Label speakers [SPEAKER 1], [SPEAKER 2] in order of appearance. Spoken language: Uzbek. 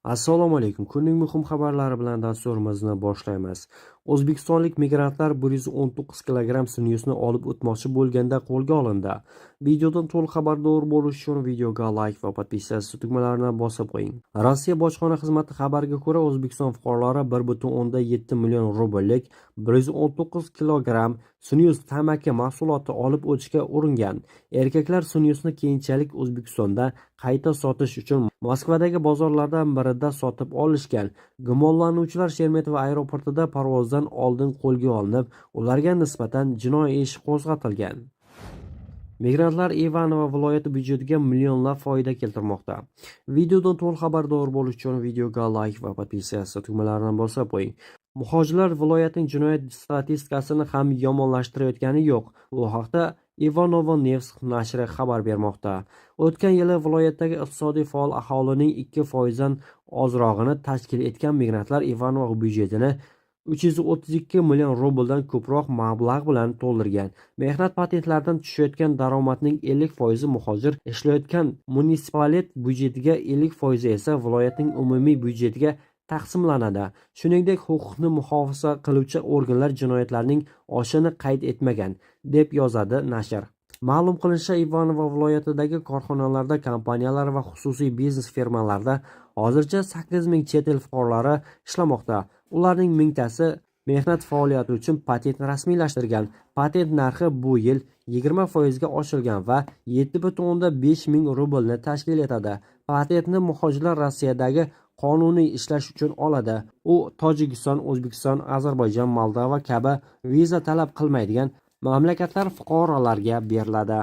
[SPEAKER 1] Assalomu alaykum. Kunning muhim xabarlari bilan dasturimizni boshlaymiz. O'zbekistonlik migrantlar 119 kilogramm snyusni olib o'tmoqchi bo'lganda qo'lga olindi. Videodan to'liq xabardor bo'lish uchun videoga layk va подписаться tugmalarini bosib qo'ying. Rossiya bojxona xizmati xabariga ko'ra, O'zbekiston fuqarolari 1,7 million rubllik 119 kilogramm snyus tamaki mahsuloti olib o'tishga uringan. Erkaklar snyusni keyinchalik O'zbekistonda qayta sotish uchun Moskvadagi bozorlardan birida sotib olishgan. Gumonlanuvchilar Sheremetyevo aeroportida parvozdan oldin qo'lga olinib, ularga nisbatan jinoiy ish qo'zg'atilgan. Migrantlar Ivanovo viloyati byudjetiga millionlab foyda keltirmoqda. Videodan to'liq xabardor bo'lish uchun videoga layk va подписаться tugmalarini bosib qo'ying. Muhojirlar viloyatning jinoyat statistikasini ham yomonlashtirayotgani yo'q. Bu haqda Ivanovo News nashri xabar bermoqda. O'tgan yili viloyatdagi iqtisodiy faol aholining 2 dan ozrog'ini tashkil etgan migrantlar Ivanovo byudjetini 332 million rubldan ko'proq mablag' bilan to'ldirgan. Mehnat patentlaridan tushayotgan daromadning 50 foizi muhojir ishlayotgan munitsipalitet byudjetiga, 50 foizi esa viloyatning umumiy byudjetiga taqsimlanadi. Shuningdek, huquqni muhofaza qiluvchi organlar jinoyatlarning oshishini qayd etmagan, deb yozadi nashr. Ma'lum qilinishicha, Ivanovo viloyatidagi korxonalarda, kompaniyalar va xususiy biznes firmalarda hozircha 8 ming chet el fuqarolari ishlamoqda. Ularning mingtasi mehnat faoliyati uchun patent rasmiylashtirgan. Patent narxi bu yil 20 ga oshirilgan va 7,5 ming rublni tashkil etadi. Patentni muhojirlar Rossiyadagi qonuniy ishlash uchun oladi. U Tojikiston, O'zbekiston, Ozarbayjon, Moldova kabi viza talab qilmaydigan mamlakatlar fuqarolariga beriladi.